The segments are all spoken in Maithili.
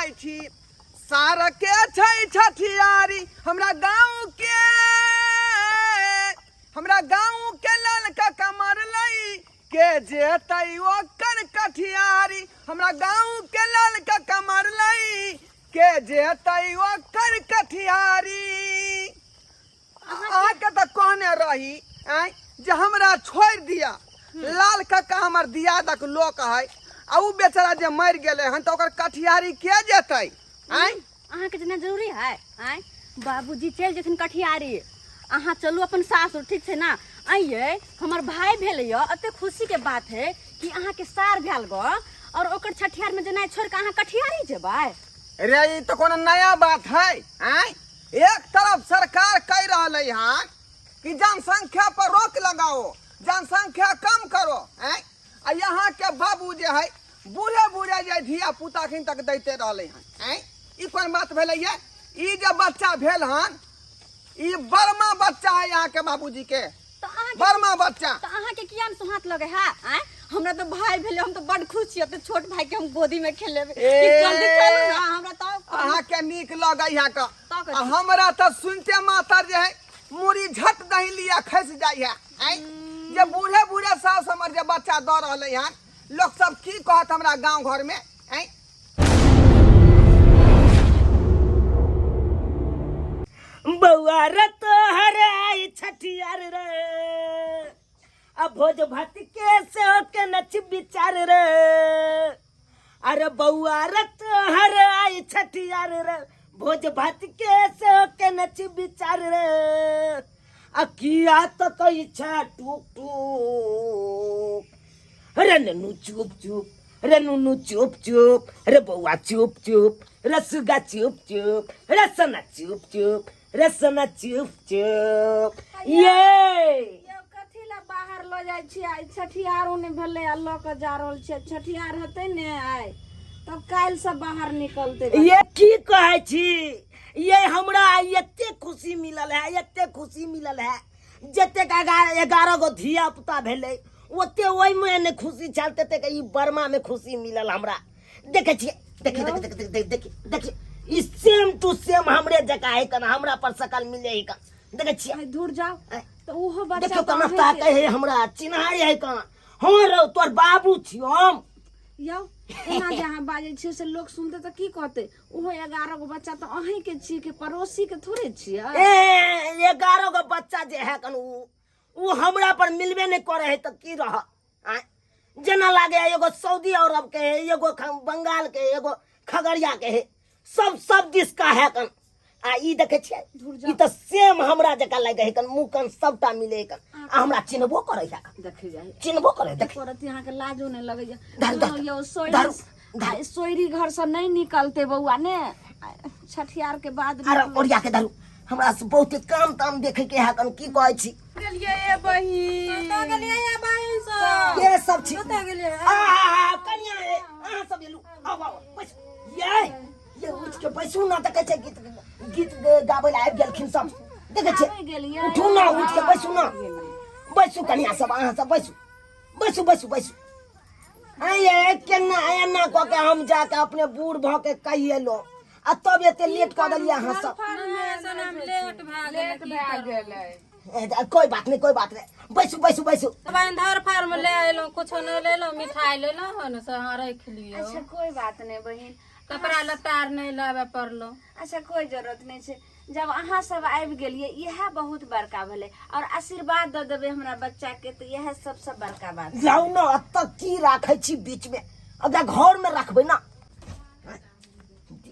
जाइ छी। सार के छै छठियारी हमरा गाँव के, हमरा गाँव के लाल काका मरलै के जेतै ओकर कठियारी। हमरा गाँव के लाल काका मरलै के जेतै ओकर कठियारी। अहाँके तऽ कहने रही आँय जे हमरा छोड़ि दिअ, लाल कक्का हमर दियादक लोक है आ उ बेचारा जे मरि गेलै हन तऽ ओकर कठियारी के जेतै? आँय, अहाँके जेना जरूरी है? आँय, बाबूजी चलि जेथिन कठियारी, अहाँ चलू अपन सासुर, ठीक छै ना? आइए हमर भाई भेलै यऽ, एते खुशी के बात है कि अहाँके सार भेल गो और ओकर छठियार में जेनाइ छोड़ि कऽ अहाँ कठियारी जेबै? रे, ई तऽ कोनो नया बात है? आँय, एक तरफ सरकार कहि रहल है हन कि जनसंख्या पर रोक लगाओ, जनसंख्या कम करो, आँय, आ यहाँ के बाबू जे है बूढ़े बूढ़े जे धिया पुता अखन तक दैते रहलै हन। आँय, ई कोन बात भेलै? ये ई जे बच्चा भेल हन ई बर्मा बच्चा है यहाँ के बाबूजी के। तऽ अहाँके बर्मा बच्चा। तऽ अहाँके किया ने सोहात लगे है? आँय, हमरा तऽ भाई भेलै, हम तऽ बड खुश छी, अपने छोट भाई के हम गोदी में खेलेबै। ए! कि जल्दी चलू ना, हमरा तऽ अहाँके नीक लगै है का? तऽ कथी? आ हमरा तऽ सुनते मातर जे है मुड़ी झट दही लिया खसि जाइ है। आँय, जे बूढ़े बूढ़े सास हमर जे बच्चा दऽ रहलै हन, लोक सब की कहत हमरा गांव घर में? आँय, बौआ रे तोहर आई छठियार रे, आ भोज भात के से के नच विचार रे। अरे बौआ रे तोहर आई छठियार रे, भोज भात के से के नच विचार रे। आ किया तो कही छा टूक टूक रे, ननू चुप चुप रे, नुनू चुप चुप रे, बौआ चुप चुप रे, सुगा चुप चुप रे, सोना चुप चुप रे, सोना चुप चुप। ये यौ, कथी लए बाहर लऽ जाइ छियै? आइ छठिहारो नहि भेलै आ लऽ कऽ जा रहल छियै। छठिहार हेतै ने आइ, तब काल्हि से बाहर निकलतै। ये की कहै छी? ये हमरा आइ एते खुशी मिलल है, एते खुशी मिलल है, जतेक 11 गो धिया पुता भेलै ओते ओहिमे नहि खुशी छल ततेक ई बर्मा में खुशी मिलल हमरा। देखै छियै, देखिए देख देख देख देख देखिए देखिए, ई सेम टू सेम हमरे जकाँ है कन, हमरा पर सकल मिले है कन। देखै छियै? आइ दूर जाउ। आँय। तऽ ओहो बच्चा देखियौ तऽ केना अहींके- ताकै है हमरा, चिन्हाइ है कन। हँ रौ, तोहर बाबू छियौ हम। यौ, एना जे अहाँ बाजै छियै से लोक सुनतै तऽ की कहतै? ओहो 11 गो बच्चा तऽ अहींके छियै कि पड़ोसीके थोड़े छियै? ए, 11 गो बच्चा जे है कन उ हमरा पर मिलबे नहि करे है तऽ की रह? आँय, जेना लागे है एगो सऊदी अरब के है, एगो बंगाल के है, एगो खगड़िया के है, सब दिस का है कन। आ ई देखे छियै, धुर जाउ। ई तऽ सेम हमरा जकाँ लगे है कन, मुँह कन सबटा मिले है कन, आ हमरा चिन्हबो करे है कन। देखै जाइ चिन्हबो करे, देख करत अहाँके लाजो नहि लगैया। धर, धर, यौ, सोयरी धरू, धरू। आ, सोयरी घर से नहि निकलते बौआ ने छठियार के बाद। अरे ओरिया के धरू, हमरा से बहुते काम ताम देखे के है कन। की कहै छी? गेलियै ए बहिन, कतऽ गेलियै ए बहिन सब? के सब छी? कतऽ गेलियै? आ, आ, आ, कनिया ए, अहाँ सब एलू, आउ आउ बैसू। ये ये उठ के बैसू ना, देखै छै गीत गीत गाबै लए आबि गेलखिन सब, देखै छियै? आबि गेलियै। उठू ना, उठ के बैसू ना, बैसू कनिया सब, अहाँ सब बैसू बैसू बैसू बैसू। आइए केना एना कऽ के हम जाके अपने बूढ़ भऽ के कहि एलहुँ आ तब एते लेट कऽ देलियै अहाँ सब। लेट भए गेलै। लेट भए गेलै। ए, कोई बात नहीं, कोई बात नहीं, बैसू बैसू बैसू। बहिन, धर फार्म ले एलहुँ, कुछो नहि लेलहुँ, मिठाई लेलहुँ हन से अहाँ राखि लियौ। अच्छा, कोई बात नहीं बहिन। कपड़ा लत्ता आर नहि लाबे पड़लो। अच्छा, कोई जरूरत नहीं छै, जब अहाँ सब आबि गेलियै इएह बहुत बड़का भेलै और आशीर्वाद दऽ देबै हमरा बच्चा के तऽ इएह सबसँ बड़का बात। लाउ ने, एतऽ की राखै छी बीच में? अगर घर में रखबै ना।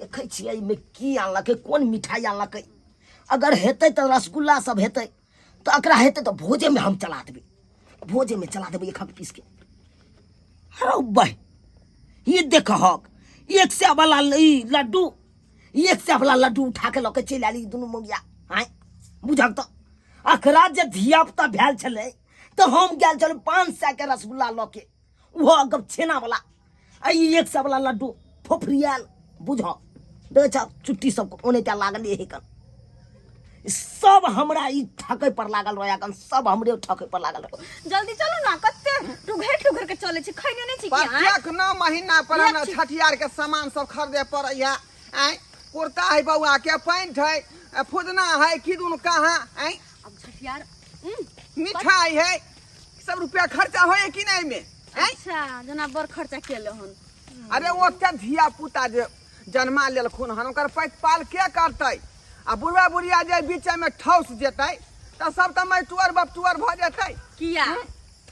देखै छियै एहिमे की आनलकै, कोन मिठाई आनलकै। अगर हेतै तऽ रसगुल्ला सब हेतै तऽ एकरा हेतै तऽ भोजेमे हम चला देबै, भोजेमे चला देबै एक पीस के। अरे बह, ई देखहक, 100 वाला ई लड्डू, 100 वाला लड्डू उठा के लऽ के चलि आयल ई दुनू मौगिया। आँय बुझक तऽ अखरा जे धिया पुता भेल छलै तऽ हम गेल छलहुँ 500 के रसगुल्ला लऽ के, ओहो अगब छेना वाला, आ ई 100 वाला लड्डू फोफरियाल। बुझ देखै छह, चुट्टी सब ओनाहिते लागल हे कन। सब हमरा ई ठकै पर लागल रहै अखन, सब हमरे ठकै पर लागल रहै। जल्दी चलू ना, कते टुघर टुघर के चले छी, खैने नहीं छी की? आँय? प्रत्येक 9 महीना पर हमरा छठियार के सामान सब खरीदे पड़ैया। आँय, कुर्ता है बौआ के, पैंट है, फुदना है, की दुन कहाँ। आँय? अब छठियार मिठाई है, सब रुपया खर्चा होय कि नहीं में? आँय? अच्छा, जना बड़ खर्चा केले हन। अरे, ओते धिया पुता जे जन्मा लेलखुन हन, ओकर पाल के करतै? आ बुढ़वा बुढ़िया जे बीच में ठौस जेतै तऽ सब तऽ मैटुअर बपटुअर भऽ जेतै। किया,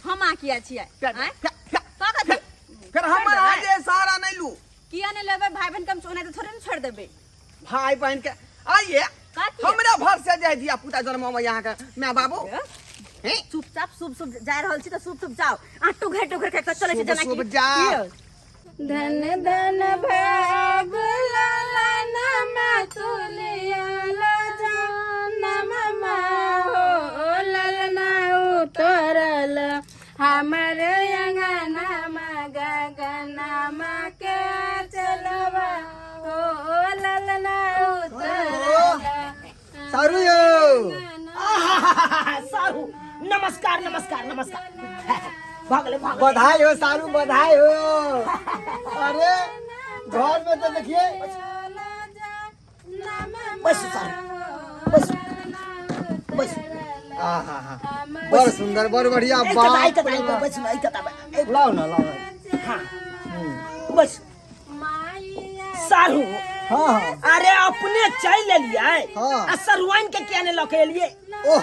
हम आ किया छियै? आँय? का कथी? फेर हमर अहाँ जे सहारा नहि लू। किया नहीं लेबै? भाई बहन कम ओना तऽ थोड़े ने छोड़ देबै। भाई बहन के आइए। कथी? हमरा भर से जे धिया पुता जन्म यहाँ के माय बाबू हैं? चुपचाप शुभ शुभ जा रहल छी तऽ शुभ शुभ जाओ। आ टुघर टुघर के चलै छी शुभ जेना शुभ कि जाओ। धन धन भाग लाला नमा तुलिया नमा हो ललना उतरल हमर अंगनामा गगनामा के चलवा हो ललना उतरल। सारू यौ। आहा, सारू, नमस्कार नमस्कार नमस्कार। भऽ गेलै, भऽ गेलै। बधाई हो सारू, बधाई हो। अरे, घर में तो देखिए। बैसू सारू, बैसू बैसू। आहा, बड़ सुंदर, बड़ बढ़िया। एक कता एक बाप कता रे एक बाप। बैसू ना, एक कता लाओ ना, लाओ ना। हाँ, बस सारू। हाँ हाँ अरे, अपने चल एलियै? हाँ। आ सरुआइन के किया नहीं लऽ के एलियै? ओह,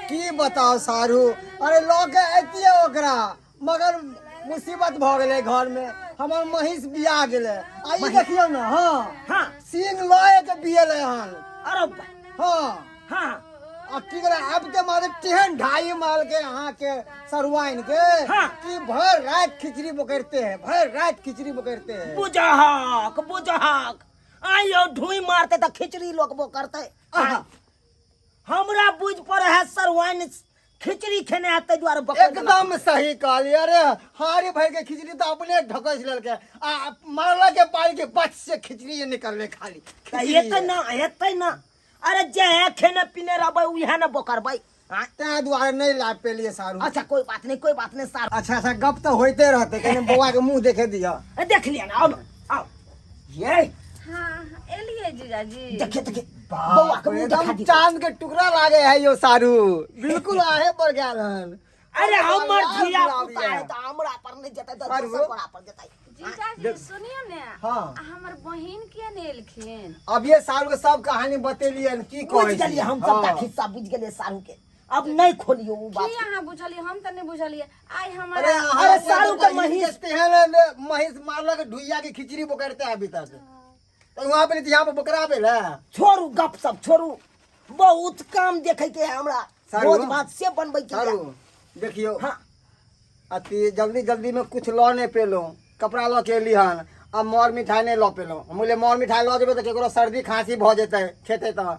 की बताओ सारू, अरे लऽ के अतियै ओकरा, मगर मुसीबत भऽ गेलै घर में। हमर महींस बिया गेलै आ ई देखियौ ने, हाँ, सींग लए के बियेलै हन। अरे हाँ। आ की करे, आब के मारे तेहन ढाई माल के अहाँ के सरुआइन के कि भर रात खिचड़ी बोकरते हैं, भर रात खिचड़ी बोकरते हैं। बुझहक बुझहक, आइयो ढुई मारते तऽ खिचड़ी लोकबो करते। आहा। हमरा बुझ पड़े है सरुआइन खिचड़ी खेने है, ताहि दुआरे बकैर देलक। एकदम सही कहलियै। अरे, हारी भर के खिचड़ी तो अपने ढकस लेलकै आ मारला के पारी के बच से खिचड़ी निकलले खाली तऽ खिचड़ी। हेतै ना, हेतै ना। अरे, जे है खेने पीने रहबै उएह ने बोकरबै। हाँ, तें दुआरे नहीं ला पेलिए सारू। अच्छा, कोई बात नहीं, कोई बात नहीं सारू। अच्छा अच्छा, गप तो होते रहते, कने बौआ के मुंह देखे दिया। ए, देख लिया ना, आओ ना, आओ ये। हाँ, एलियै जीजाजी। देखिए देखिए, बौआ के मुंह देखा एकदम दियौ। चांद के टुकड़ा लागे है यो सारू, बिल्कुल आहे पर गेल हन। अरे, हमर लाल धिया गुलाबी पुता है। है तऽ हमरा पर नहीं जेतै तऽ सारू। दोसर गोरा पर जेतै। जीजाजी, सुनियो ने। हाँ। आ हमर बहिन किया ने एलखिन? अब ये सारू के सब कहानी बतेलियन, की बुझ कहै गेलियै छी? हम सबटा हाँ। खिस्सा बुझ गेलियै सारू के, अब नहीं खोलियो उ बात। की अहाँ बुझलियै? हम तऽ नहि बुझलियै आइ अरे हमरा। अहाँ अरे, सारू के महींस- तेहन ने महींस मारलक, ढुइया के खिचड़ी बोकरते अभी तक, तो वहाँ पे नहीं, यहाँ पे बोकरा भेल है। छोड़ू गप सब छोड़ू, बहुत काम देखे के है हमरा। सारू। भोज भात से बनबै के है। सारू, देखियो। हाँ। अति जल्दी जल्दी में कुछ लऽ नहीं पेलहुँ, कपड़ा लऽ के एली हन आ मर मिठाई नहीं लऽ पेलहुँ। हम बोले मर मिठाई लऽ जेबै तऽ केकरो सर्दी खांसी भऽ जेतै, खेतै तऽ।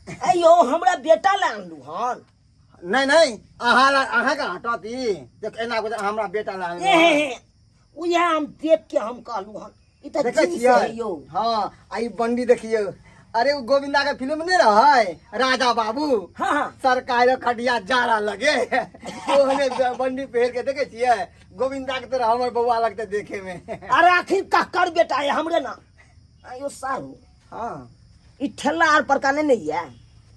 अयो, हमरा बेटा लए आनलू हन? नहीं नहीं, अहाँ ला, अहाँके हटत ई देख, एना कुछ हमरा बेटा ला आनलहुँ ए हन। हे, उएह हम देख के हम कहलू हन, ई तऽ देखै जींस छियै है यौ। हाँ, आ ई बंडी देखियौ। अरे, ओ गोविंदा के फिल्म नहीं रहै राजा बाबू? हाँ हाँ सरकार खटिया जाड़ा लगे, ओहने बंडी पहिर के देखै छियै, गोविंदा के तरह हमर बौआ लगते देखे में। अरे, आखिर ककर बेटा है? हमरे ना। अयो सारू। हाँ। ई ठेला आर पर का नहीं नहीं है?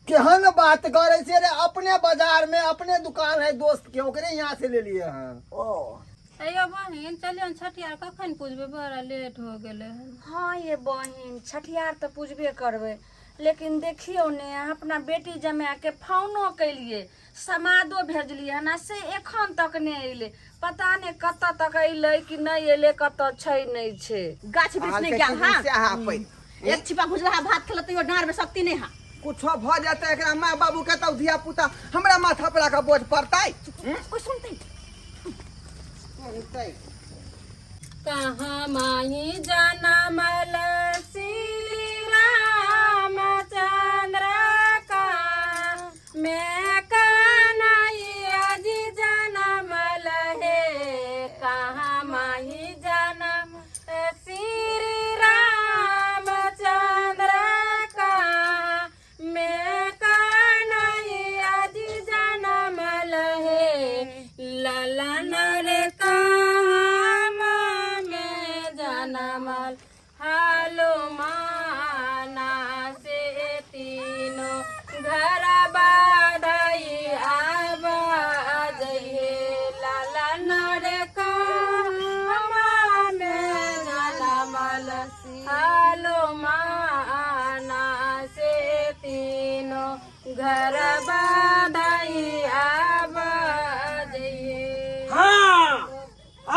केहन बात करे छियै रे, अपने बाजार में अपने दुकान है दोस्त के, ओकरे यहाँ से ले लिए हैं। ओ। अयो बहिन, चलियौ छठियार कखन पूजबै? बड़ा लेट हो गेलै हन। हाँ ये बहिन, छठियार तऽ पूजबे करबै, लेकिन देखियौ ने, अहाँ अपना बेटी जमाके फोनो केलियै, समादो भेजलियै हन, आ से एखन तक नहि अयलै। पता नहि कतऽ तक अयलै कि नहि अयलै, कतऽ छै नहि छै। गाछ वृक्ष नहीं गेल। हाँ। से अहाँ पैघ। एक छिपा भुजला भात खेल तैयो डाँड़ में शक्ति नहीं हा। कुछो भऽ जेतै एकरा माय बाबू के तब धिया पुता हमरा माथा पर आके बोझ पड़तै। कोई सुनते? सुनतै। कहाँ माई जनमल श्री रामचंद्र का मैं कन्हैया जी जनमल हे, कहाँ माई जनम श्री रामचंद्र का मैं का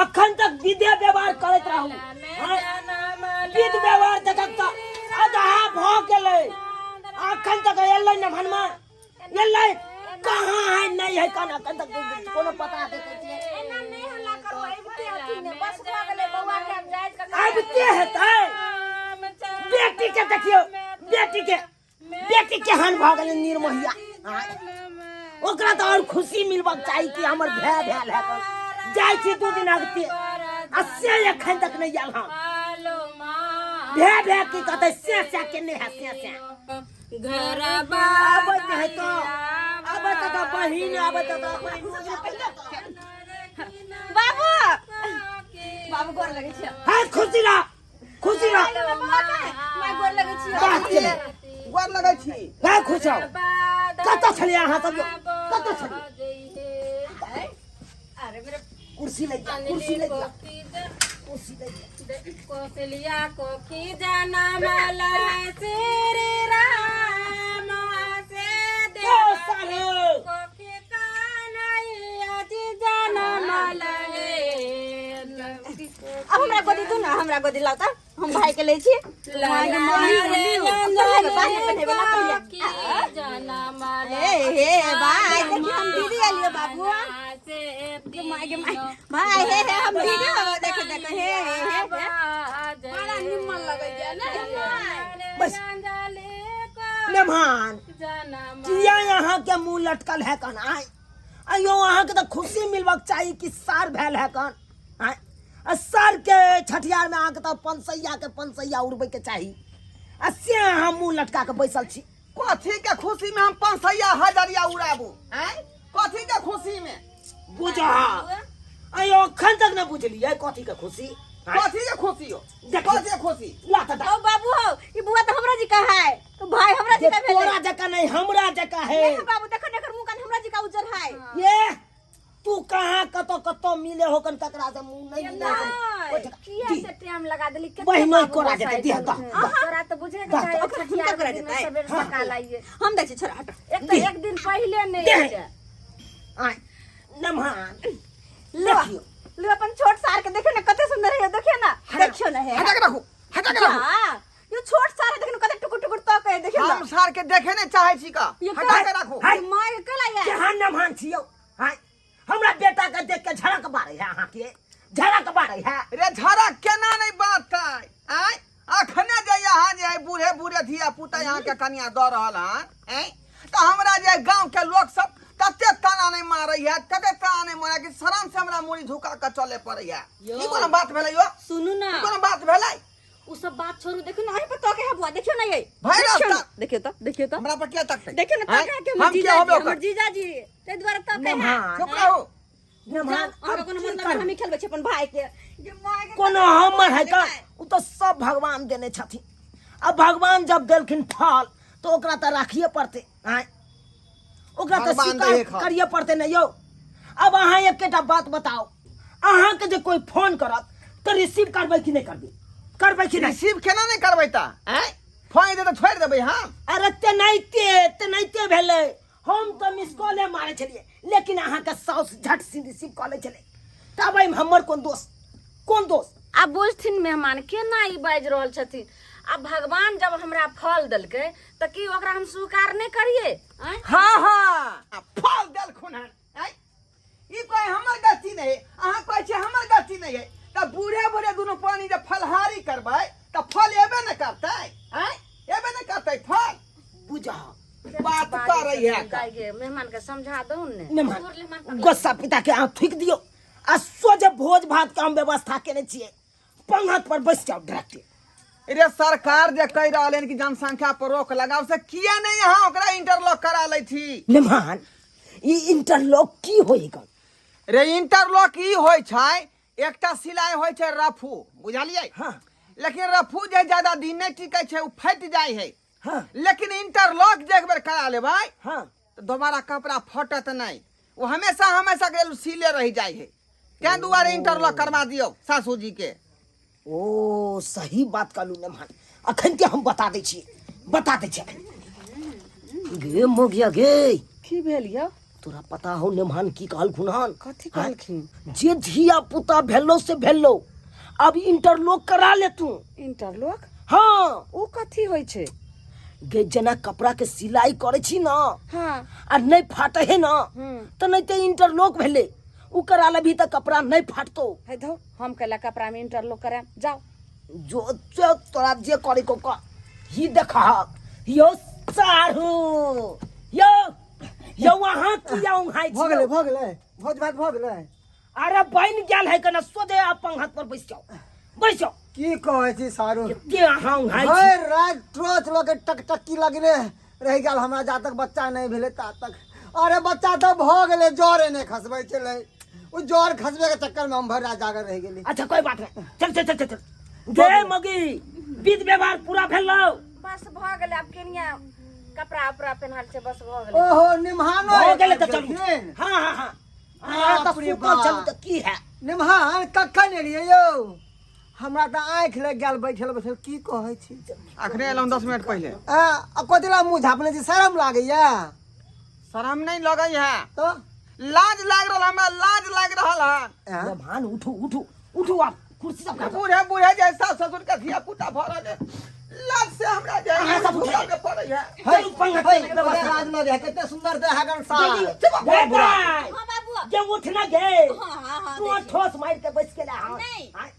अखन तक विधे व्यवहार करैत रहू। आँय, विध व्यवहार देखक तऽ अदहा भऽ गेलै, अखन तक एलै ने भनमा, एलै कहाँ है, नहीं है कहाँ, अखन तक कोनो पता देखै छियै। एना नहि हल्ला करू, अबिते हथिन ने, बस भऽ गेलै बौआ के, आब जाइत कऽ आबिते हेतै। बेटी के देखियौ, बेटी के, बेटी केहन भऽ गेलै निर्मोहिया। आँय, ओकरा तऽ आओर खुशी मिलबाक चाही कि हमर भाय भेल है। जाइ छी 2 दिन अगते आ से एखन तक नहि आयल हन। भे भे की कहतै, से से के नहि है, से से घर आबैत है तऽ आबैत तऽ बहिन आबैत तऽ बाबू, बाबू गोर लगै छियै। है, खुशी रह, खुशी रह। माय गोर लगै छियै। बात के गोर लगै छी। है, खुश रहो। कतऽ छलियै अहाँ सब यौ? कतऽ छलियै? अरे मेरे कुर्सी ले जा, कुर्सी ले जा, कुर्सी ले जा। कोसलिया कोखी जनमल श्री राम से ओ साले कोखी कान्हैया जी जनमल हे। अब हमरा गोदी दू ना, हमरा गोदी लाउ तऽ हम भाई के लै छी। ए हे भाई, देखी हम दीदी आलियो बाबू। गे माय, गे माय, भाई, हे हे, हम दीदी हो, देखो देखो, हे हे हे हे। बड़ा निमन लगैया ने। बस मेहमान, किया यहाँ के मुंह लटकल है कन? आय अयो, अहाँ के तऽ खुशी मिलबाक चाही कि सार भेल है कन। आय, आ सार के छठियार में अहाँ के तऽ पंसैया के पंसैया उड़बै के चाही, आ से अहाँ मुंह लटका के बैसल छी। कथी के खुशी में हम 500 हजरिया उड़ाबू? आँय, कथी के खुशी में? बुझा अयो, अखन तक न बुझलियै कथी के खुशी? आँय, कथी के खुशी हो? देखियौ। कथी के खुशी? ला तऽ ओ बाबू हो, ई बुआ तऽ हमरा जी का है, तो भाई हमरा जी जे का भेलै। तोरा जकाँ नहीं, हमरा जकाँ है। नहीं बाबू, देखो ने एकर मुंह कान हमरा जी का उज्जर है। ये तू कहाँ कतौ कतौ मिले हो कन, ककरा से मुंह नहीं मिले हो कन। ओहि ठिका- किया दी। से टाइम लगा देली? कते बहिन बाबू कोरा बसाइ जेतै, दिह, दह, छलखिन। दह। तोरा तऽ बुझे के दह, चाही, दह। छठियार हुनका कोरा के दिन जेतै। सबेर सकाल आइए। हम दै छी, छोड़ा, हट। एक तऽ एक दिन पहिले नहि दे। अइते। आय नमहान, लो। देखियौ। लो, अपन छोट सार के देखियो ने, कते सुंदर है, देखियो ना, देखियो ना है। हटा के रखू, हटा के रखू। हाँ, यो छोट सार है, देखियो ना, कते टुकुर टुकुर तक है, देखियो ना। हम सार के देखे नहीं चाहे छी का। ये हटा के रखू। हाय। माय के केला ये। केहन नमहान छियौ? आय, हमरा बेटा के देख के झड़क बारै है, अहाँ के झड़क बारै है। रे झड़क केना नहीं बाजतै? आँय, अखने जे यहाँ जे है बूढ़े बूढ़े धिया पुता यहाँ के कनिया दऽ रहल हन, आँय, तऽ हमरा जे गांव के लोक सब तते ताना नहीं मारै है, तते ताना नहीं मारै कि शरम से हमरा मुड़ी झुका के चले पड़ै है। यौ। ई कोनो बात भेलै यौ? सुनू ना, ई कोनो बात भेलै? उ सब बात छोड़ू, देखियो ना, अहीं पर तके है बुआ, देखियो ना ये। भाई देखियो रास्ता। ना, देखियो तो, देखियो तो। हमरा पर किया तकतै? देखियो ना, आँय? तके है कि हमर हम जीजा किया जी, होबे हमर ओकर? जीजा जी, ताहि दुआरे तके है। नमहान, चुप रहू। नमहान, अहाँके अब कोनो की मतलब करबै? हम ही खेलबै छी अपन भाई के। गे माय के। कोनो हमर है का? उ तऽ सब भगवान देने छथिन। अब भगवान जब देलखिन फल तऽ ओकरा तऽ राखिए पड़तै। आँय, ओकरा तऽ भगवान स्वीकार दैहे खा। करिए पड़तै ने यौ। अब अहाँ एकेटा बात बताउ, अहाँके जे कोइ फोन करत तऽ रिसीव करबै कि नहि करबै? करबै कि नहि? रिसीव केना नहि करबै तऽ? आँय, फोन एतै तऽ छोड़ि देबै हम? अरे तेनाहिते तेनाहिते भेलै। हम तऽ मिस कॉले मारै छलियै, लेकिन अहाँके साउस झट से रिसीव कऽ लै छलै। तब एहिमे हमर कोन दोष, कोन दोष? आब बुझथिन मेहमान, केना ई बाजि रहल छथिन। आब भगवान जब हमरा फल देलकै तऽ की ओकरा हम स्वीकार नहि करियै? आँय? हाँ हाँ, फल देलखुन हन। आँय, ई कोई हमर गलती नहीं है, अहाँ कहै छियै हमर गलती नहीं है, तऽ बूढ़े बूढ़े दुनू प्राणी जे फलहारी करबै तऽ फल एबे ने करतै। आँय, एबे ने करतै फल। बुझा बात करै है का। दाइ गे, मेहमान के समझा दू ने। मेहमान, गुस्सा पिता के अहाँ थूकि दियौ आ सोझे भोज भात के हम व्यवस्था केने छियै, पंगत पर बैस जाउ डायरेक्ट। रे सरकार जे कहि रहल हन कि जनसंख्या पर रोक लगाओ, से किया नहीं यहाँ ओकरा इंटरलॉक करा लै छी? मेहमान, ई इंटरलॉक की होई गन? रे इंटरलॉक ई होइ छै, एकटा सिलाई होइ छै रफू, बुझलियै? हाँ। लेकिन रफू जे ज्यादा दिन नहि टिकै छै, ओ फाटि जाइ है। हाँ। लेकिन इंटरलॉक जे एक बेर करा लेबै, हाँ, तऽ दोबारा कपड़ा फटत नहि, ओ हमेशा हमेशा के लेल सीले रहि जाइ है। तें दुआरे इंटरलॉक करवा दियौ सासू जी के। ओ सही बात कहलू मेहमान, अखन के हम बता दै छी, बता दै छी अखन। गे मोगिया गे, की भेल यौ? तोरा पता हो नेमान की कहलखुन हन? कथी कहलखिन? जे धिया पुता भेलो से भेलो, अब इंटरलॉक करा ले तू। इंटरलॉक? हाँ। ओ कथी होइ छै? गे जेना कपड़ा के सिलाई करे छी ना, हाँ, आ नहीं फाटे है ना, हम्म। तो नहीं ते इंटरलॉक भेले, उ करा लेबही त कपड़ा नहीं फाटतो। है धो, हम कैला कपड़ा में इंटरलॉक करायब, जाओ। जो जो तोरा जे करे को कर। ही देखा यो सारू यो यो वहां किया उहाई। भऽ गेलै, भऽ गेलै, भोज भात भऽ गेलै। अरे बन गेल है कना सोदे आ पंगत पर बैस जाओ, बैस जाओ। की कहै छी सारू? के अहाँ उहाई छी? भरि राति ट्रच लऽ के टकटकी लगने रहि गेल हमरा, जा तक बच्चा नहि भेलै ता तक। अरे बच्चा तऽ भऽ गेलै, जरे नहि खसबै छलै, ओ जर खसबै के चक्कर में हम भरि राति जागल रहि गेली। अच्छा कोई बात नहीं, चल चल चल चल चल। गे मगी विध व्यवहार पूरा भेलो? बस भऽ गेलै, आब केनिया कपड़ा उपड़ा पेन्हल छै, बस भऽ गेलै। ओहो निम्हानो भऽ गेलै तऽ चलू। गेलखिन। हाँ हाँ हाँ हाँ, तऽ बाप रे सुतल बाप। चलू तऽ की है। निम्हान कखन एलियै यौ? हमरा तऽ आँखि लागि गेल बैठल बैठल। की कहै छी? अखने एलहुँ 10 मिनट पहिले। आ आ कथी ला मुँह झापने छी, शरम लागैया? शरम नहीं लगै है। तऽ लाज लाग रहल हमरा, लाज लाग रहल है। आँ? निम्हान उठू उठू उठू, आप कुर्सी सब काटो। बूढ़े बूढ़े जे सास ससुर के धिया पुता भऽ रहल है, लाज से हमरा जे अहाँ सब उठे। के पड़ै है। है, चलू पंखा है, के व्यवस्था। लाज न रहे, कते सुंदर देह हगन साल। गे दाइ, हाँ बाबू। जे उठ ना गे। हाँ हाँ हाँ। तू देखिए। ठोस मार के बैस के ले। हाँ नहीं। हाँ।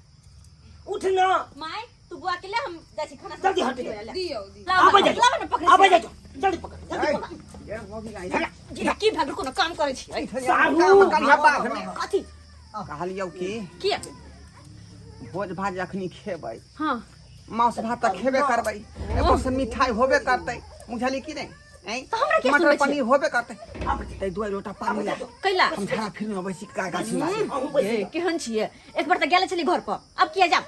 उठ ना। माय तू बुआ के ले, हम जाइ छी खाना। जल्दी हट जा। दियौ दियौ। आबै जा, लाबऽ ने पकड़ै आबै छी। जा, जल्दी पकड़, जल्दी पकड़। की भए गेल? कोनो काम करै छी? सारू। काम करिहे बाद में। कथी? कहलियौ की? किया? भोज भात जखनी खेबै, हाँ, मांस भात तऽ खेबे करबै, ऊपर से मिठाई होबे करतै, बुझली की नहि? ऐं? तऽ हमरा किया मटर सुनबै छी? पनीर होबे करतै, ताहि दुआरे लोटा पानी ला। कैला? हम झाड़ा फिर अबै छी गाछी में। ए, केहन छियै? एक बार तऽ गेल छली घर पर, अब किया जाब?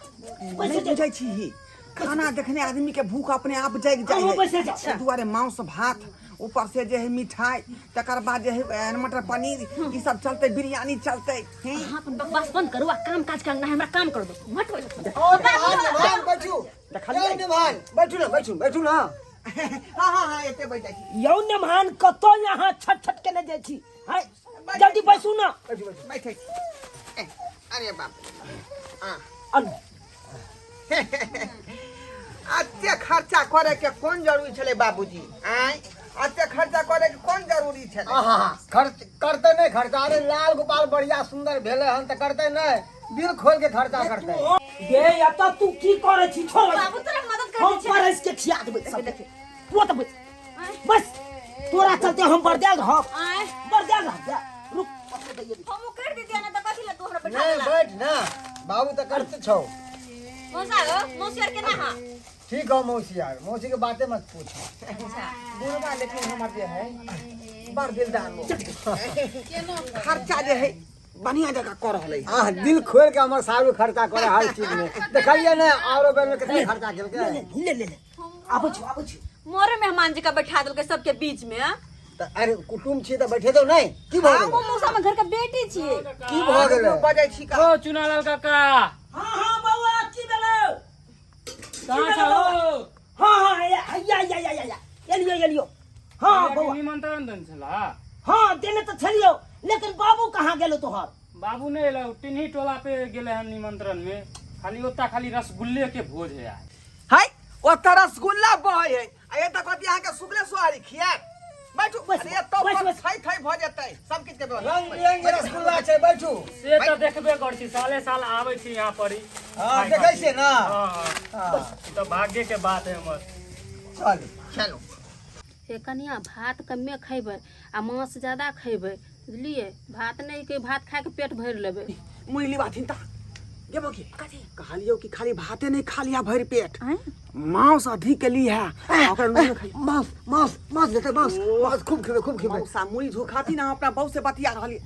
नहि बुझै छी, खाना देखने आदमी के भूख अपने आप जागि जाइ अहूँ है। बैसे जाउ। ताहि दुआरे मांस भात, ऊपर से जे है मिठाई, तकर बाद जे है मटर पनीर, ई सब चलतै, बिरयानी चलतै, हैं? अहाँ अपन बकवास बंद करू आ काम काज करना है, हमरा काम कर दो, हटो। ओ निभान, निभान बैठू। देखलियै? यौ निभान बैठू ना, बैठू बैठू ना। हाँ हाँ हाँ, एते बैठ जाइ छी। यौ नेमहान, कतौ यहाँ छट छट केने जाइ छी? हाय, जल्दी बैसू ना। बैठू बैठू। बैठै छी। ए, अरे बाप रे। हाँ। अनु। एते खर्चा करे के कोन जरूरी छलै बाबूजी? आँय, एते खर्चा करे के कोन जरूरी छलै? आहा, खर्च करते नहीं खर्चा? अरे लाल गोपाल बढ़िया सुंदर भेले हन तऽ करते नहीं, दिल खोल के खर्चा करते। गे एतऽ तू की करै छी? छोड़। बाबू तोरा मदद कर हम दै छै। परस के खिया देबै सब। तू तऽ बैस बस, तोरा चलते हम बरदेल रहब। आँय? बरदेल रहब। जा, रुक, पकड़ दैयै। हम कर दीजिए ना तऽ कथी ला तू हमरा बैठा नहीं देला? बैठ ना बाबू, तऽ करते छौ। मौसा गो, मौसी आर केना? हाँ ठीक हो मौसी यार, मौसी के बातें मत पूछ। अच्छा। बुढ़वा लेकिन हमर जे है बड़ दिलदार लोग, खर्चा जे है बढ़िया जगह कर रहलै है। आह, दिल खोल के हमर सारू खर्चा करे हर चीज में, देखलिए ने आरो बेर में कितना खर्चा केलकै। ले ले ले ले, आबै छी, आबै छी। मोरे मेहमान जी का बैठा देलकै सबके बीच में। तऽ अरे कुटुम छी तऽ बैठे दो नहीं, की भऽ हम गेलै? मौसा में घर के बेटी छियै। की भऽ गेलै? बजै छी का? ओ चुनालाल काका। हाँ हाँ बौआ, की भेलौ? कहाँ छौ? हाँ हाँ, या या या या या, एलियो एलियो, हाँ बौआ। निमंत्रण देने छला? हाँ देने तऽ छलियौ, लेकिन बाबू कहाँ गेलो तोहर? बाबू नहि एलै, टिन्ही टोला पे गेलै हन निमंत्रण में, खाली ओता खाली रसगुल्ले के भोज है आइ। है ओतऽ रसगुल्ला बहै है आ एतऽ कथी अहाँके सुगले सोहारी खियाएत? बैठू। बस, अरे एतऽ बस, पर बस। थै थै भऽ जेतै सब किछु के व्यवस्था। रंग बिरंग के रसगुल्ला छै, बैठू। से तऽ देखबे करै छी, साले साल आबै छी यहाँ पर ही। हाँ देखै छियै ना। हाँ हाँ। हाँ। ई तऽ भाग्य के बात है हमर। चल। चलू। हे कनिया, भात कमे खयबै आ मांस ज्यादा खयबै, बुझलियै? भात नहि के भात खाके पेट भरि लेबै। मुरली बाथिन ता गेबो की कहलियौ कि खाली भाते नहीं खा लिया भरि पेट, मांस अधिक के ली है आ ओकरा नून खाई। मांस मांस मांस देतै, मांस मांस खूब खेबै, खूब खेबै। मौसा मुड़ी झोखाती ना, अपना बहू से बतिया रहली,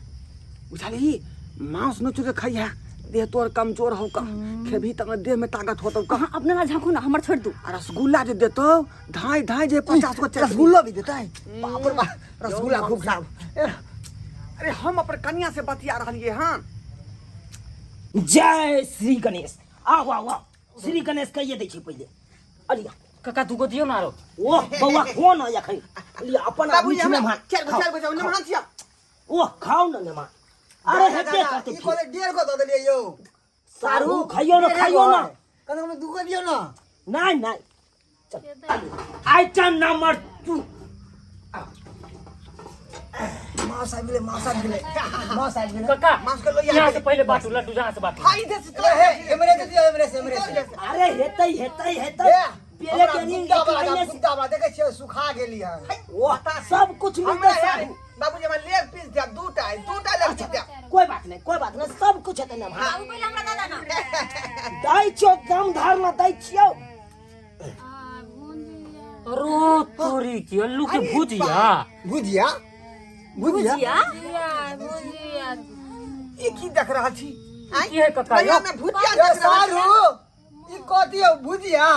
बुझलही? मांस नोच के खाई है, देह तोर कमजोर हौ का, खेबही तब देह में ताकत होतौ का। अहाँ अपना ला झाँकू ना, हमर छोड़ दू। आ रसगुल्ला जे देतौ धाय धाय जे 50 गो रसगुल्ला भी देतै? बाप रे बाप, रसगुल्ला खूब खाब। अरे हम अपन कनिया से बतिया रहलिए हन। जय श्री गणेश। आओ आओ आओ, श्री गणेश कहिए दै छै पहिले। अलिया काका, दूगो दियौ ना आरो। ओह बौआ, कोन है एखन? लिअ अपन बाबूजी आदमी छी हमरा मेहमान। चारि गो, चारि गो जाउ, मेहमान छियै। ओ खाउ ने नेमा अरे हेबे करतै ई कहले डेढ़ गो दऽ देलियै यौ। सारू खाइयो ना, खाइयो ना। कम से कम दू गो दियौ ना। नहीं नहीं, चल आइटम नंबर 2। मांस आबि गेलै, मांस आबि गेलै, मांस आबि गेलै। काका, मांस के लोहिया। यहाँ से पहिले बाटू लड्डू, जहाँ से बाटू। हां, इधर से तो हे, एमरे से दियौ, एमरे से, एमरे से। अरे हेतै हेतै हेतै। ए, बेरे हमरा बेरी गुद्दा एक वाला महीने से गुद्दा वाला देखै छियै, सुखा गेली हन। ओ सब कुछ मिलतै हमरा यार, सारू। बाबूजी, हमरा लेग पीस दिया दूटा, दूटा लेग पीस दिया। कोई बात नहीं, कोई बात नहीं, सब कुछ हेतै ना। बाबू, पहिले हमरा दादा ना। दै छियौ, दम धर ना, दै छियौ। अरे तोरी की अल्लू के भुजिया। भुजिया, भुजिया। भुजिया। ई की देख रहल छी? आँय? की है काका? भैया, में भुजिया ए, देख रहल छी। सारू, ई कथी हौ भुजिया?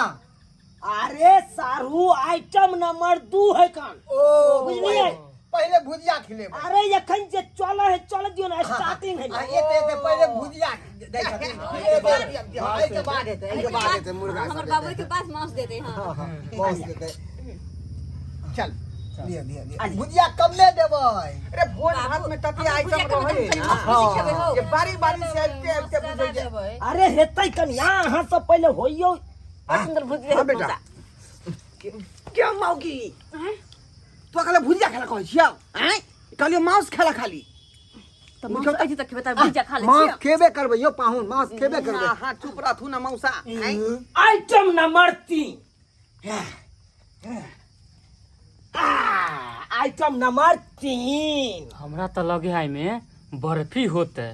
अरे सारू, आइटम नंबर 2 है कान। ओ बुझलियै? पहिले भुजिया खिलेबै। अरे एखन जे चले है चले दियौ ना, स्टार्टिंग है। आ, एते एते पहिले भुजिया दै छथिन। हाँ, एहिके बाद हेतै, एहिके बाद हेतै मुर्गा हमर सब। बाबू के पास मांस देते। हाँ। हाँ, मांस देतै। चल। लिअ लिअ लिअ, भुजिया कमे देबै। अरे भोज भात में तते आइटम रहै ना हाँ। जे बारी बारी से आबिते आबिते बुझै जे अरे हेतै कनिया, अहाँ सब पहिले होइयौ। बड़ सुंदर भुजिया। हाँ बेटा। क्या मौगी, तू अकेले भुजिया खेला कहै छियौ? आँय, कहलियौ मांस खेला खाली। तऽ मांस अथी तक खेबै तऽ भुजिया खा लै मांस छियै। खेबे करबै यौ पाहुन, मांस खेबे करबै। हाँ हाँ, चुप रहथु ना मौसा। आँय? Item number 3, item number 3। हमरा तऽ लगे है में बर्फी होते।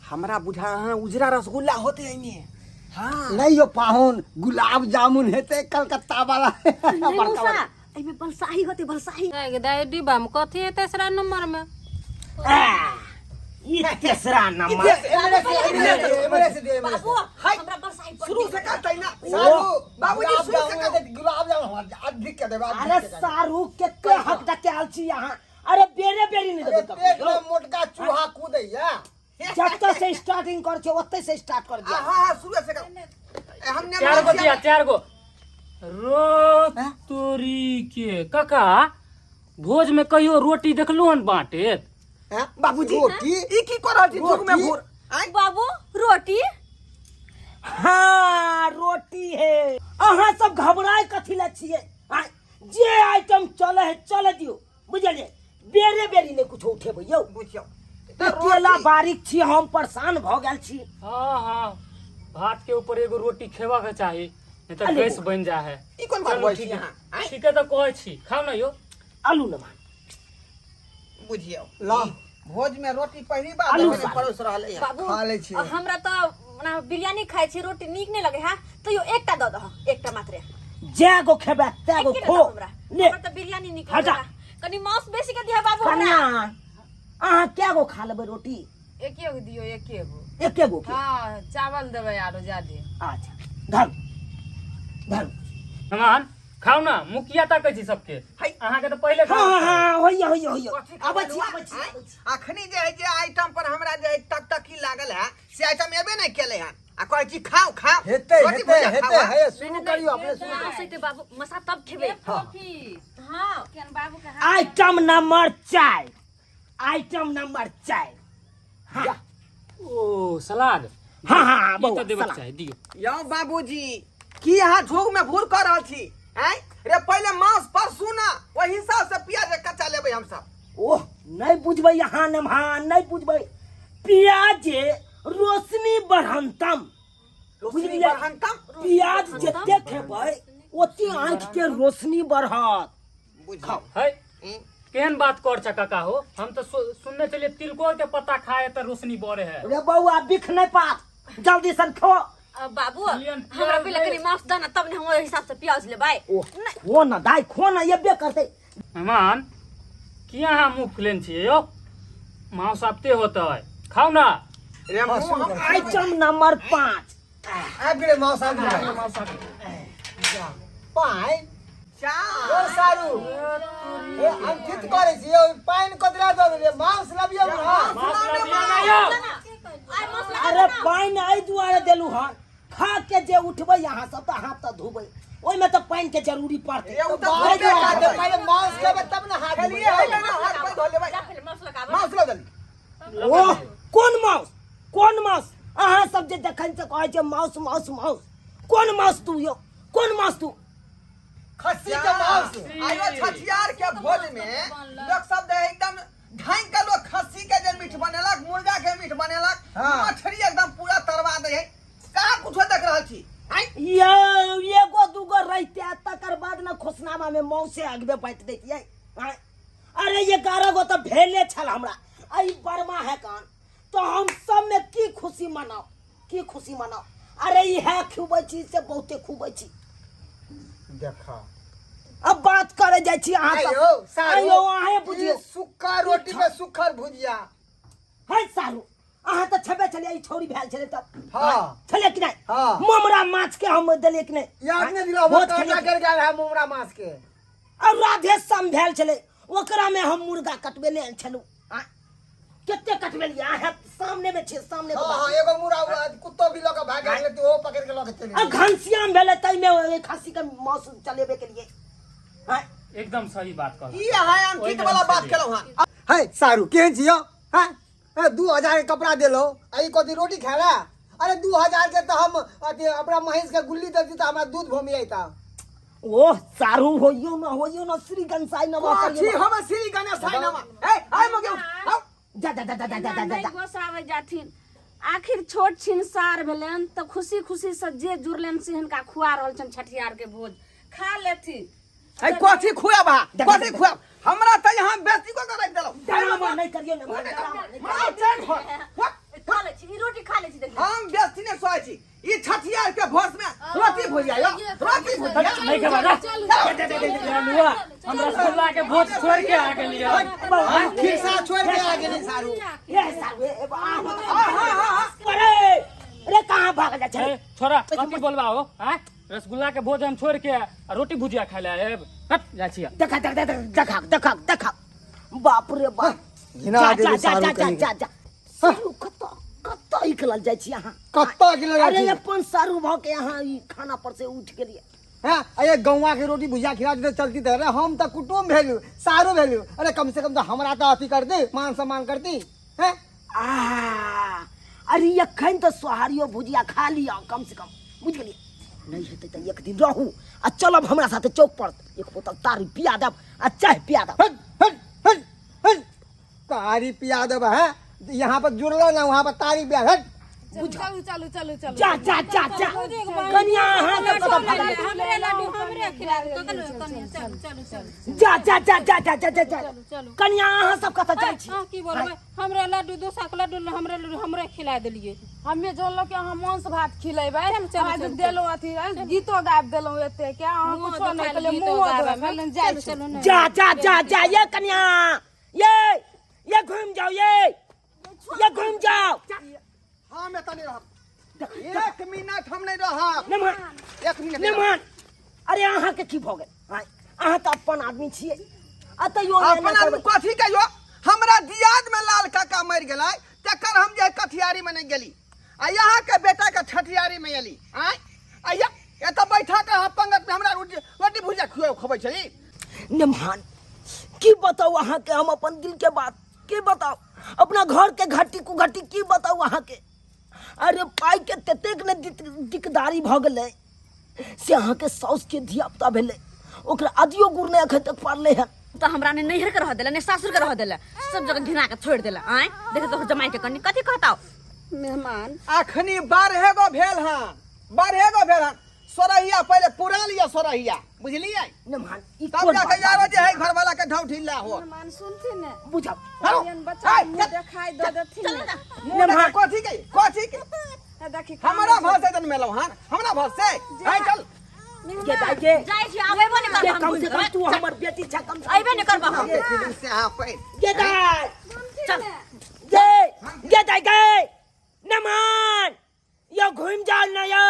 हमरा बुझा है उजरा रसगुल्ला होते एहिमे। हाँ। नहीं यौ पाहुन, गुलाब जामुन हेतै कलकत्ता वाला। नहीं मौसा, एहिमे बलसाही होते, बलसाही। दाइ, डिब्बा में कथी है तेसरा नंबर में? ई तेसरा नंबर। एमरे से, एमरे से, एमरे से दियौ, एमरे से। बाबू, हमरा बलसाही बड़ शुरू नीक से लगैया। करतै ना। सारू, बाबूजी, गुलाब शुरू से जामुन हेतै, गुलाब जामुन हमरा अधिक के देबै, अधिक अरे के देबै। सारू, केते हक डके आयल छी यहाँ? अरे बेरे बेरी नहीं अरे देबै पेट ककरो। में मोटका चूहा कूदैया। जतऽ से स्टार्टिंग कर छै ओतै से स्टार्ट कर दिया। हाँ हाँ, शुरू से कर। ए, हम ने चार गो दिया, चार गो रो तोरी के। काका, भोज में कहियो रोटी देखलू हन बाँटेत? हैं? बाबूजी, रोटी? ई की कर रहल छी झुक में रोटी? भोर? आँय? बाबू, रोटी? हाँ, रोटी है। अहाँ सब घबराए कथी ला छियै? आँय, जे आइटम चले है चले दियौ, बुझलियै? बेरे बेरी नहि कुछो उठेबै यौ। बुझियौ। अकेला बारीक छी हम, परेशान भऽ गेल छी। हाँ हाँ, भात के ऊपर एगो रोटी खेबा के चाही, नहीं तो अरे गैस बन जा है। ई कोन बात चलू, कहै छी ठीक है। अहाँ? आँय? ठीके तऽ कहै छी, खाउ ना यौ। आलू नमान। बुझियौ। ला। भोज में रोटी पहली बार आलू देखने साग। परोस रहलै हन। बाबू, खा लै छियै। हमरा तऽ ओना बिरयानी खाइ छी, रोटी नीक नहि लगै है, तैयो एकटा दऽ दह, एकटा मात्रे। जै गो खेबै तै गो एकेटा खो। दऽ हमरा। ले। हमरा तऽ बिरयानी नीक हटा। लगै है। कनि मांस बेसी के दिअ बाबू हमरा। कनिया, अहाँ कै गो खा लेबै रोटी? एके गो दियौ, एके गो। एके गो के? हाँ, चावल देबै आरो जादे। अच्छा, धरू धरू। मेहमान, खाउ ना, मुखिया ताकै छी सबके। अहाँके तऽ पहिले हाँ हाँ हाँ, होइया होइया होइया। कथी आबै छी, खाबै आबै छी। आँय? अखनी जे है जे आइटम पर हमरा जे है टकटकी लागल है से आइटम एबे नहि केलै हन आ कहै छी खाउ खाउ। हेतै। रोटी हेतै। भुजिया हेतै। खाउ, हे, शुरू करियौ, अपने शुरू। मांस हेतै बाबू, मसा तब खेबै। हाँ। केहन बाबू के आइटम नंबर 4, आइटम नंबर 4। हाँ। ओ सलाद। हाँ हाँ हाँ ई बौआ, तऽ देबक सलाद। चाही, दियौ। यौ बाबूजी, की अहाँ झोग में भूर कर रहल छी? आँय रे, पहिले मांस परसू ना, ओहि हिसाब से प्याज कच्चा लेबै हमसब। ओह, नहीं बुझबै यहाँ नमहा, नहीं बुझबै। प्याज रोशनी बढ़ंतम। रोशनी बुझलियै? बढ़ंतम। प्याज जते खेबै ओते आँखि के रोशनी बढ़त। बुझियौ। है, केहन बात कर छ काका हो? हम तऽ सुनने छलियै तिलकोर के पत्ता खाए तऽ रोशनी बढ़े है। रे बौआ, बिख नहीं पात, जल्दी सन खो। बाबू, लियन, हमरा प्याज पहिले दे। कनि मांस दऽ ने, तब ने हम ओहि हिसाब से प्याज लेबै। ओ खो ना दाइ, खो ना, एबे करतै। मेहमान, किया अहाँ मुँह फुलेन छियै यौ? मांस आबते होतै, खाउ ना। रे मुँह हम आइटम नंबर 5। आबि गेलै मांस, आबि गेलै पानि। चार। यौ सारू, ए, हम ठीक करै छी यौ, पानि कतरा दऽ देलियै? मांस लबियौ ने। मांस लबियौ ना यौ। आइ मांस लगा। अरे पानि एहि दुआरे देलू हन, खा के जे उठबै अहाँ सब तऽ हाथ तऽ धोबै, ओहिमे तऽ पानि के जरूरी पड़तै। रे, उ तऽ बाहर धोबे खाते करबै। पहिले मांस खेबै तब ने हाथ खेलिए धोबै। है ना, हाथ पैर धो लेबै। जा पहिले मांस लगाबै। ओह कोन माउस कोन माउस अहाँ सब जे देखन से कहै छै माउस माउस माउस कोन माउस तू यो कोन माउस तू खस्सी के मांस आयो छठियार के भोज में लोग सब दे एकदम ढाई के लोग खस्सी के जे मीट बनेलक मुर्गा के मीट बनेलक हाँ। मछली एकदम पूरा तरवा दे है कहाँ कुछो देख रहल छी आँय? यौ एगो दूगो रहिते तकर बाद न खुशनामा में मौसे अगबे बाँटि दैतियै आँय? अरे 11 गो तऽ भेले छल हमरा अई बर्मा है कान तो हम सब में की खुशी मनाओ की खुशी मनाओ अरे इहे खुबै छी से बहुते खुबै छी देखा अब बात करे जाइ छी अहाँ सब आयो सारू आयो अहें बुझियौ ई सुक्का रोटी पे सुखल भुजिया है सारू अहाँ तऽ छेबे छलियै ई छौरी भेल छलै तब हाँ। छलै कि नहि हाँ। ममरा माछ के हम देलियै कि नहि याद नहीं दिला बहुत काटा खेलियै। कर गेल है मुमरा मांस के और राधे श्याम भेल छलै ओकरा में हम मुर्गा कटबेने छलहुँ आँय? कते कटबेलियै अहाँ सामने में छियै सामने के हाँ बात। हाँ एगो मुरा कुत्तो भी लके भाग गेल तो ओ पकड़ के लके चली आ घनश्याम भेलै ताहिमे ओहि खस्सी के मांस चलेबे के लिए आँय? एकदम सही बात कहलहुँ ई अहाँ अंकित वाला बात केलहुँ हन है सारू केहन छियो हैं ए, 2000 के कपड़ा देलो आ ई कथी रोटी खाला अरे 2000 के तो हम अथी अपना महींस के गुल्ली देती तो हमरा दूध भूमि अइता ओह सारू होइयो न होइयो न श्री गणसाई नमः कथी करियो। हम श्री गणेश नमः ए आइ मगे आओ जा जा जा जा जा जा जा नहि जा गोसाबै जाथिन आखिर छोट छिन सार भेलनि तऽ खुशी खुशी से जे जुड़लनि से हिनका खुआ रहल छनि छठियार के भोज खा लेथिन ए कथी खुआब अहाँ कथी खुआब हमरा तऽ यहाँ बेसी कऽ के राखि देलहुँ ड्रामा नहि करियो ने ड्रामा नहि करियौ। मार चैन हो खा लै छी ई रोटी खा लै छी देखियौ हम बेसी नहि सोचै छी ई छठियार के भोज में रोटी भुजिया यौ रोटी भुजिया नहीं खेबा ना चलुआ हम रसगुल्ला के भोज छोड़ के आ गेलियै खिरसा छोड़ के आ गेली सारू ए सारू ए, ए, आ, अरे अरे कहाँ भाग जा छै ए, छोरा कथी बोलबा हो आँय रसगुल्ला के भोज हम छोड़ के आ रोटी भुजिया खाय ले आएब हट जाइ छियै देखा देखा देखा देखा देखा देखा बाप रे बाप घिना जा गेली जा जा सारू जा जा कहीं जा जा सारू कतऽ कतऽ निकलल जाइ छी अहाँ कतऽ गेल अरे छी अपन सारू भऽ के अहाँ ई खाना पर से उठि गेलियै हैं अरे गौवा के रोटी भुजिया खिला देते चलती तऽ अरे हम तऽ कुटुम्ब भेलू सारू भेलू अरे कम से कम तऽ हमरा तऽ अथी कर दे मान सम्मान कर दी हैं आ अरे एखन तऽ सोहारियो भुजिया खा लिअ कम से कम बुझि गेलियै नहि हेतै तऽ एक दिन रहू आ चलब हमरा साथे चौक पर एक बोतल तारी पिया देब आ चाय पिया देब हट हट हट हट तारी पिया देब हैं यहाँ पर जुड़लो ना वहाँ पर तारी पिया हट चलू चलू चलू चलू जा जा जा जा कनिया अहाँ के कतऽ भागल हमरे लड्डू हमरे खिला दे चलू चलू चलू चलू जा जा जा जा जा जा जा जा चलू कनिया अहाँ सब कतऽ जाइ छी अहाँ की बोलबै हमरे लड्डू दोसर के लड्डू हमरे लड्डू हमरे खिला देलियै हमे जानलो कि अहाँ मांस भात खिलेबै चलू, चलू, अहाँ चलू, देलहुँ अथी गीतो गाबि देलहुँ एते के अहाँ मुँह कुछो नहि दुखायल कहलियै गीतो मुँहो गाबैमे। धोए जाइ चलू छी चलू नहि जा जा जा जा ये कनिया ये घूम जाओ ये घूम जाओ हम एतऽ नहि रहब एक मिनट हम नहि रहब नमन एक मिनट नहि रहब। नमन अरे अहाँ के की भऽ गेल आँय, अहाँ तऽ अपन आदमी छियै आ तैयो एना अपन आदमी करबै। कथी कहियो हमरा दियाद में लाल काका मरि गेलै तकर हम जे कथियारी में नहि गेली आ यहाँ के बेटा के छठियारी में एली आँय आ एतऽ बैठा के अहाँ पंगत में हमरा रोटी रोटी भुजिया खुआ खबै छली नमहान की बताउ अहाँके हम अपन दिल के बात की बताउ अपना घर के घटी कुघटी की बताउ अहाँके अरे पाइ के ततेक ने दिकदारी भऽ गेलै से अहाँके साउस के धिया पुता भेलै ओकरा आदियो गुड़ नहि एखन तक पड़लै हन तऽ हमरा ने नैहर के रह देला ने सासुर के रह देला सब जगह घिना के छोड़ देला आँय देख तो जमाई के कनी कथी कहताओ मेहमान अखनी 12 गो भेल हन 12 गो भेल हन सोरहिया पहिले पुरा लिअ सोरहिया बुझलियै नमहान ई तब कोन जाके बात यारो जे है घरवाला के ढौ ढिल्ला हो मेहमान सुनथिन ने बुझब हेलो कनियन बच्चा के मुँह देखाइ दऽ देथिन ने मुँह देखा कथी के कथी के हे देखी हमरा भर से जन मेलौ हन हमरा भर से है चल के दाई के जाइ छी आबेबो नहि के करब कम से कम तू हमर बेटी छ कम से अयबे नहि करब हम देखी से अहाँ पे के दाई चल के के दाई के नमहान यो घूम जाओ ना यो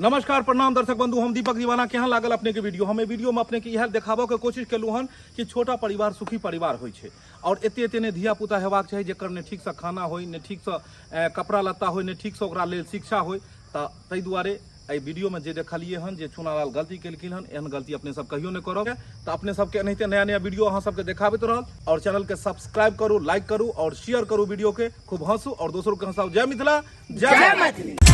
नमस्कार प्रणाम दर्शक बंधु हम दीपक दीवाना केहन लागल अपने के वीडियो हम एहि वीडियो में अपने के इएह देखाबऽ के कोशिश केलहुँ हन कि छोटा परिवार सुखी परिवार होइ छै आओर एते एते नहि धिया पुता हेबाक चाही जकर ने ठीकसँ खाना होइ ने ठीकसँ कपड़ा लत्ता होइ ने ठीकसँ ओकरा लेल शिक्षा होइ तऽ ताहि दुआरे एहि वीडियोमे जे देखलियै हन जे चुनालाल गलती केलखिन हन, एहन गलती अपने सब कहियो नहि करब। तऽ अपने सबके एनाहिते नया नया वीडियो अहाँ सबके देखाबैत रहल। और चैनल के सब्सक्राइब करू, लाइक करू और शेयर करू वीडियो के। खूब हंसू और दोसरों के हंसाऊ। जय मिथिला, जय मैथिली।